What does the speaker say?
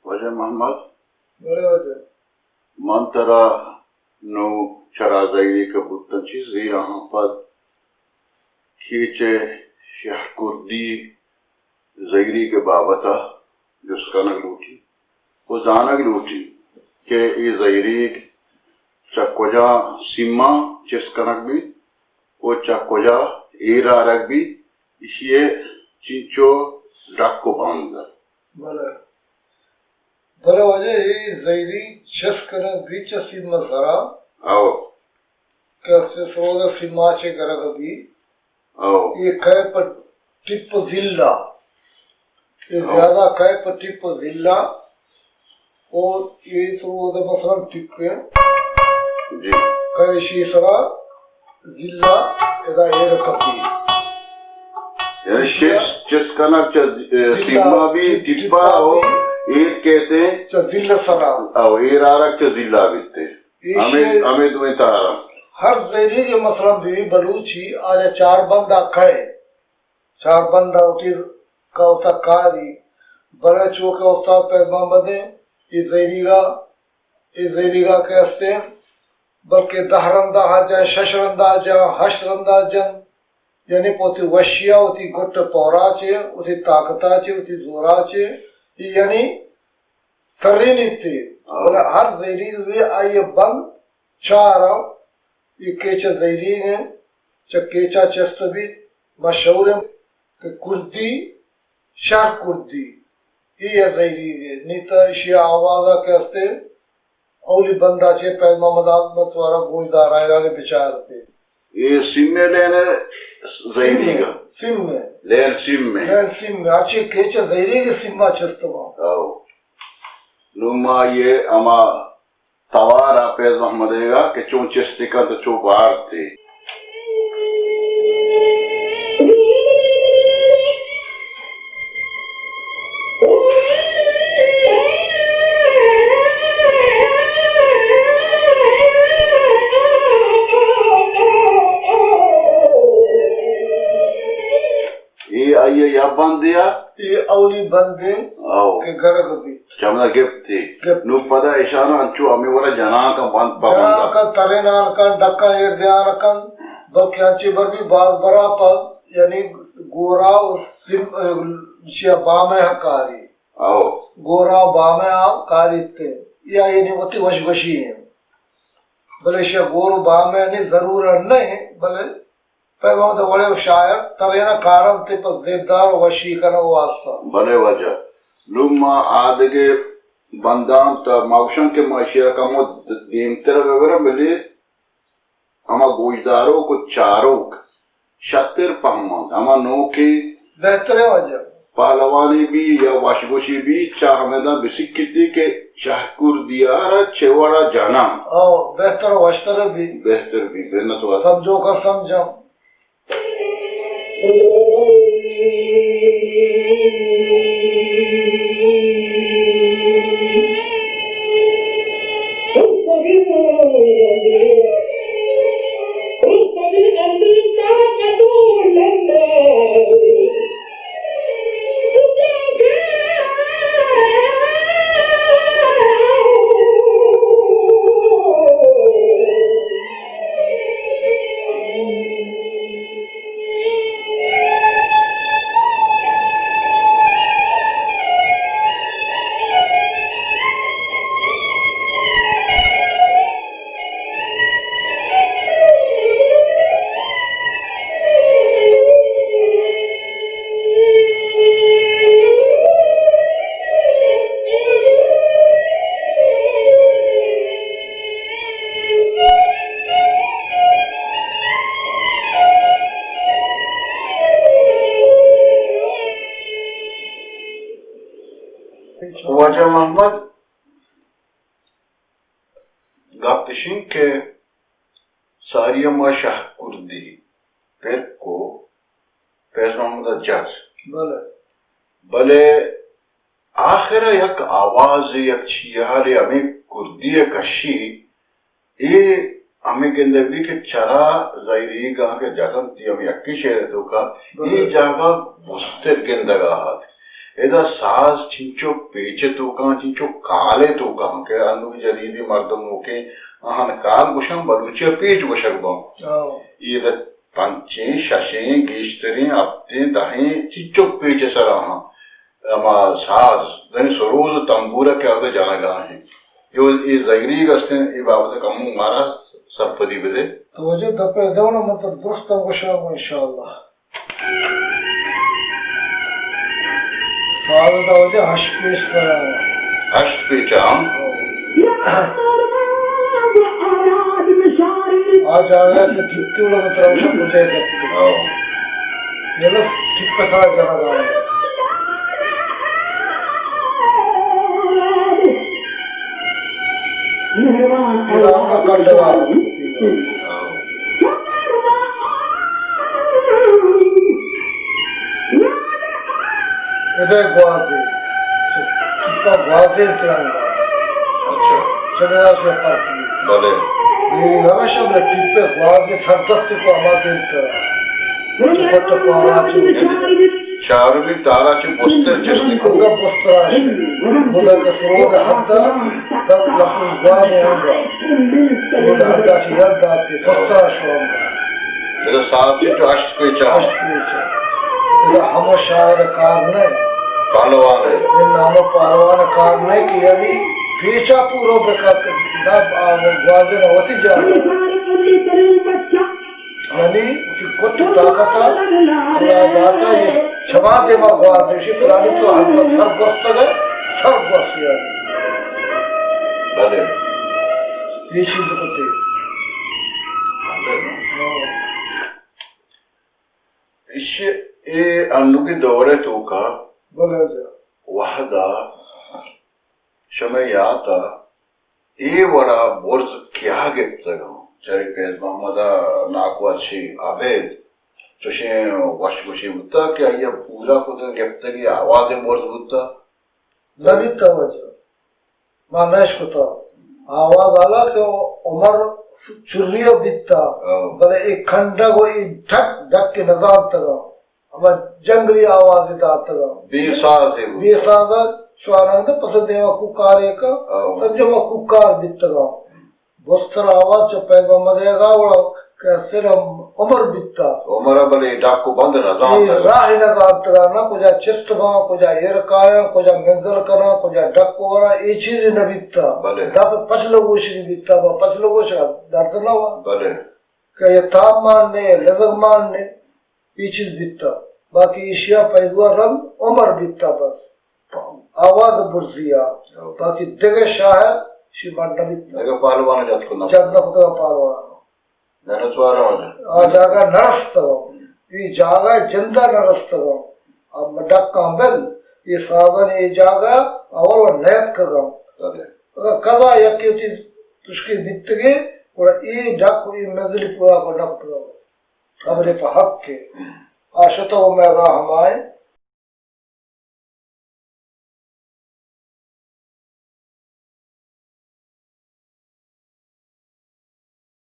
واجہ محمد، بلے واجہ۔ من ترا نوں چرا زہیریگ ءَ بوتن چی زیراں پد کیچ ءِ شہکردی زہیریگ ءِ بابت ءَ جست کنگ لوٹی و زانگ لوٹی کہ اے زہیریگ چہ کجا سیماں چست کنگ بیت و چہ کجا ایر آرگ بیت، ایشی ءِ چینچو ڈک و بند۔ بلے۔ بلے واجہ اے زہیریگ چست کنگ بیت چہ سیم ءِ سرا۔ او۔ کہ استے سروز ءَ سیماچے گرگ بیت۔ او۔ اے کئے پہ ٹپ ءُ زلا۔ اے او۔ زیادہ کئے پہ ٹپ ءُ زلا۔ او اے سروز ءَ مثلاً ٹپ ءَ۔ جی۔ کئے ایشی سرا زلا ادا ایر کپی۔ یعنی چست، چست کنگ چہ، اے، زلا، سیما بی، ٹپ، ٹپا ٹپا او، بی۔ ایر کئیت۔ چہ زلا سرا۔ او، ایر آرگ چہ زلا بیت۔ ایشی ہمے، ہمے دوئیں تہا۔ ہر زہیریگ ءِ مثلاً بی بلوچی آ چار بند ءَ کئے۔ چار بند ءَ وتی کئوت ءَ کاری۔ بلے چو کہ استاد فیض محمد ایں، اے زہیریگ ءَ، اے زہیریگ ءَ کہ استیں، بلکہ دہ رند ءَ جن، شش رند ءَ جن، ہشت رند ءَ جن، یعنی پہ وتی وشی ءَ، وتی گٹ ءُ پور ءَ چہ، وتی طاقت ءَ چہ، وتی زور ءَ چہ، یعنی ترینیت۔ ہاں۔ بلے ہر زہیریگ بی آئی ءِ بند چار اَنت، اے کیچ ءِ زہیریگ ایں، چہ کیچ ءَ چست بیت، مشہور ایں کہ کردی، شہکردی، اے ءِ زہیریگ ایں۔ نی تہ ایشی ءِ آواز ءَ کہ استیں، اولی بند ءَ چہ فیض محمد ءَ من ترا گوشدار آں، اے بچار ات۔ اے سیم ءِ لین ءِ زہیریگ ایں۔ سیم ءِ۔ لین سیم ءِ۔ لین سیم ءِ۔ اچے کیچ ءِ زہیریگ ءِ سیم ءَ چست باں۔ او۔ نوں ما اے ہما توار ءَ فیض محمد ءَ کہ چون چست کنت ءُ چون بارت۔ اے آئی ءِ یک بندے ءَ؟ اے اولی بندے۔ او۔ کہ گرگ بیت۔ چمدا گپت۔ گپت۔ نوں پدا ایشاں انچو ہمے وڑا جنان کن بند پہ بند۔ جنان کن، ترینان کن، ڈکاں ایر دیان کن، بلکہ انچیں بر بی باز برا پد، یعنی گورا و سم-، ایشی ءَ بام ءَ کاری۔ او۔ گورا و بام ءَ کاریت۔ یا یعنی وتی وش گوشی ایں۔ بلے ایشی ءَ گور و بام ءِ نی ضرورت نہ ایں، بلے پہ وھد ءَ وڑے ءَ شاعر تریناں کارنت پہ زیبدار ءُ وشی کنگ ءِ واسطہ۔ بلے واجہ، نوں ما آدگہ بنداں تہ ما گوشاں کہ ما ایشی ءَ کمو دیمتر ءَ ببراں، بلے ہما گوشداروک ءُ چاروک شتر پہمنت، ہما نوکیں بہتر ایں واجہ۔ پہلوانے بی یا وشگوشے بی، چہ ہمدا بسکیتی کہ شہکردی ءَ را چہ وڑا جناں۔ او، بہتر ءُ وشتر بی۔ بہتر بی، بنت واسطہ۔ سمجھوکاں سمجھاں۔ واجہ محمد، گپ اش انت کہ ساری ءَ ما شہکردی پر کو فیض محمد ءَ جت۔ بلے۔ بلے آخر ءَ یک آوازے، یک چیہالے ہمے کردی ءَ کشی، اے ہمے گندگ بیت کہ چرا زہیریگاں کہ جت انت، ہمے یکیں شعر ءِ توکا، اے بلے۔ جاگہ بزتر گندگ ءَ ات۔ ادا ساز چنچو پیچ ءِ توکاں، چنچو کال ءِ توکاں کہ انوگیں جدیدیں مردم نوکیں آہان کال گوشاں، بلوچی ءَ پیچ گوشگ باں۔ ہو۔ ادا پنچیں، ششیں، گیشتریں، ہپتیں، دہیں، چنچو پیچ ءِ سرا آہاں۔ ہما ساز، دنی سروز و تمبورہ کہ ادا جنگا ہیں۔ جو اے زگری گستیں، اے بابت کمو مارا سرپدی بدے۔ تو واجہ دپے دونہ من تو درست گوشاں انشاءاللہ۔ سال دا واجہ ہشت پیچ سرا۔ ہشت پیچ ہم؟ آ جاگہ سے جتو لوگ ترا شکو دے دے۔ ہاں۔ یہ لوگ ٹھیک پہ سال جانا گا۔ یہ آپ کا کل جواب۔ ادے گوازے۔ ٹیپا گوازے ترانگا۔ اچھا۔ چلے آ سے پارتی۔ بلے۔ یہ نوشہ بلے ٹیپے گوازے سردست کو آباد کرا۔ چپٹ پارا چو۔ چارمی تارا چو بستر چشتی کو۔ بستر آشی۔ بلے کہ سرود حد دا لفظ گوازے ہم دا۔ سرود حد دا چو یاد داتی۔ بستر آشو ہم دا۔ ادا صاحب جی تو ہشت پیچ ءَ۔ ہشت پیچ ءَ۔ ادا ہمو شاعر کار نہ۔ پہلوان ہے۔ اے نام پہلوان کار نہ کہ یعنی پیچا پورو بکت، دب آ گوازن وتی جان۔ یعنی کہ کت طاقت اللہ داتا یہ شما دیما گوازن شی پرانی تو ہر سر گوستگ ہے، سر گوست یعنی۔ بلے۔ یہ چیز کتے۔ ایشی ءَ اے انوگیں دور ءِ توکا بلے جا۔ وہدا شمئے یات ءَ اے وڑا برز کیا گپتگ اَنت؟ چرے فیض محمد ءَ ناکو ءَ چہ ابید چوشیں وش گوشے بوتگ کہ آئی ءَ پورا کتگ، گپتگی آوازے برز بوتگ؟ نہ بیتگ واجہ۔ ما نہ اشکتہ۔ آواز حالانکہ عمر چری ءَ بیتہ، ہاں۔ بلے اے کنڈگ و اے ڈک، ڈک کہ نزانتگاں۔ ہما جنگلی آوازے داتگاں۔ بے سازے بوتہ۔ بے ساز ءَ شوانگ نہ پسند، دیما کوکارے کا، ہاں۔ سمجھو ما کوکار بیتگاں۔ بستر آواز چہ پیغمبر ءَ گا وڑا کہ صرف عمر بیتا۔ عمر بلے ڈاکو بند نہ زانت۔ اے راہ نہ زانت، نہ کجا چست باں، کجا ایر کایاں، کجا منزل کناں، کجا ڈاکو وراں، اے چیز نہ بیتا۔ بلے۔ دپ پچ لگوش نہ بیتا، با پچ لگوش درد نہ وا۔ بلے۔ کہ یہ تاب مان نے، لزگ مان نے۔ اے چیز بیتا، باقی ایشیا پیدوا رند عمر بیتا بس۔ آواز برزیا۔ ہو۔ باقی دگہ شاعر شی مان نہ بیتا۔ دگہ پہلوان جات کو نہ۔ جات نہ کتا پہلوان۔ نہ نہ سوارا واجہ۔ آ جاگہ نہ رستگا۔ اے جاگہ جندا نہ رستگا۔ اب ڈکاں بل، اے سازن اے جاگہ اول نیت کگا۔ بلے۔ اگر کدا یکی چیز تشکی بیتگے، اور اے ڈک اے منزلی پورا کو نہ کتگا۔ خبرے پہ حق کے۔ آ شتو مئے راہ ہمائے،